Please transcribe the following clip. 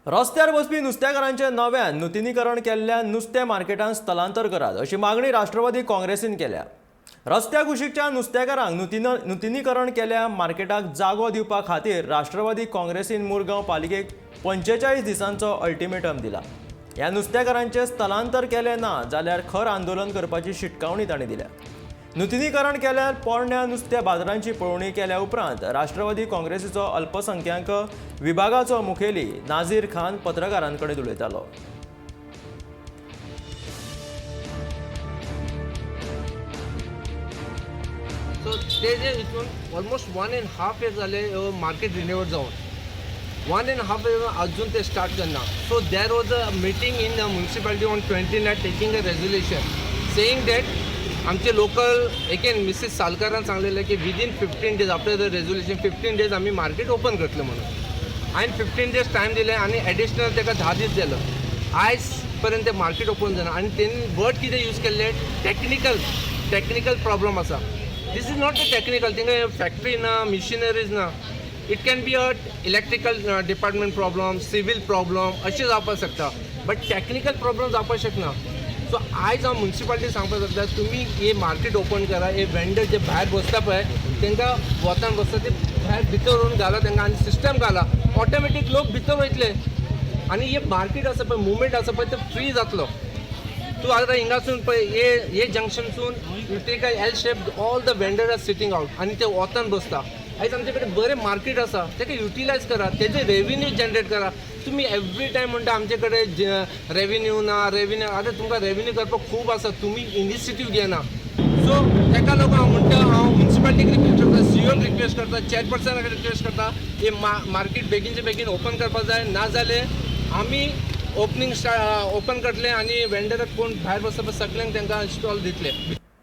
रस्त्यार बसपी नुस्तेकारांचे नव्यान नुतनीकरण केल्ल्या नुस्तें मार्केटांत स्थलांतर करात अशी मागणी राष्ट्रवादी काँग्रेसीन केल्या. रस्त्या कुशीकच्या नुस्तेकारांक नुतनीकरण केल्या मार्केटाक जागो दिवपा खातीर राष्ट्रवादी काँग्रेसीन मुरगांव पालिकेक 45 दिसांचो अल्टिमेटम दिला. ह्या नुस्तेकारांचें स्थलांतर केलें ना जाल्यार खर आंदोलन करपाची शिटकावणी तांणी दिल्या. नुतनीकरण केल्यार पोरण्या नुस्त्या बाजारांची पळोवणी केल्या उपरांत राष्ट्रवादी काँग्रेसीचो अल्पसंख्याक विभागाचो मुखेली नाझीर खान पत्रकारांकडेन उलयतालो. सो ते जे हितून ऑलमोस्ट 1.5 year जाले मार्केट रिनोवेट जावन, 1.5 year अजून ते स्टार्ट करना. So there was a meeting in the municipality on 29, taking a resolution saying that आमचे लोकल एगेन मिसीस सालकारान सांगलेलें की within 15 days after the resolution, 15 days आमी मार्केट ओपन करतले म्हणून. हांवें 15 डेज टायम दिले आनी एडिशनल ताका 10 दीस दिलो. आयज पर्यंत ते मार्केट ओपन जायना आनी तेणी वर्ड कितें यूज केल्ले, टॅक्निकल टॅक्निकल प्रॉब्लम आसा. This is not a technical. थिंगा फॅक्टरी ना, मिशिनरीज ना. It can be a electrical department problem, civil problem अशें जावपाक शकता, बट टॅक्निकल प्रॉब्लम जावपाक शकना. सो आयज हांव मुन्सिपालिटी सांगपाक शकता, तुमी हे मार्केट ओपन करा. हे वेंडर जे भायर बसता पळय, तांकां वतान बसता ते भायर भितर व्हरून घाला तांकां आनी सिस्टम घाला. ऑटोमॅटीक लोक भितर वयतले आनी हे मार्केट आसा पळय, मुवमेंट आसा पळय, ते फ्री जातलो. तूं आतां हिंगासून पळय, हे हे जंक्शनसून you take a L shape, all the vendor are sitting out आनी ते वतान बसता. आयज आमचे कडेन बरें मार्केट आसा, तेका युटिलायज करा, तेजे रेवेन्यू जनरेट करा. तुमी एवरी टायम म्हणटा आमचे कडेन रेवेन्यू ना, रेवेन्यू. आतां तुमकां रेवेन्यू करपाक खूब आसा, तुमी इनिशिएटीव घेना. सो तेका लागून हांव म्हणटा, हांव मुन्सिपालिटीक रिक्वेस्ट करता, सीओक रिक्वेस्ट करता, चेअरपर्सनाक रिक्वेस्ट करता, हे मार्केट बेगीनचे बेगीन ओपन करपाक जाय. ना जाल्यार आमी ओपनींग ओपन करतले आनी वेंडराक कोण भायर बसता पळय सगल्यांक तांकां स्टॉल दितले.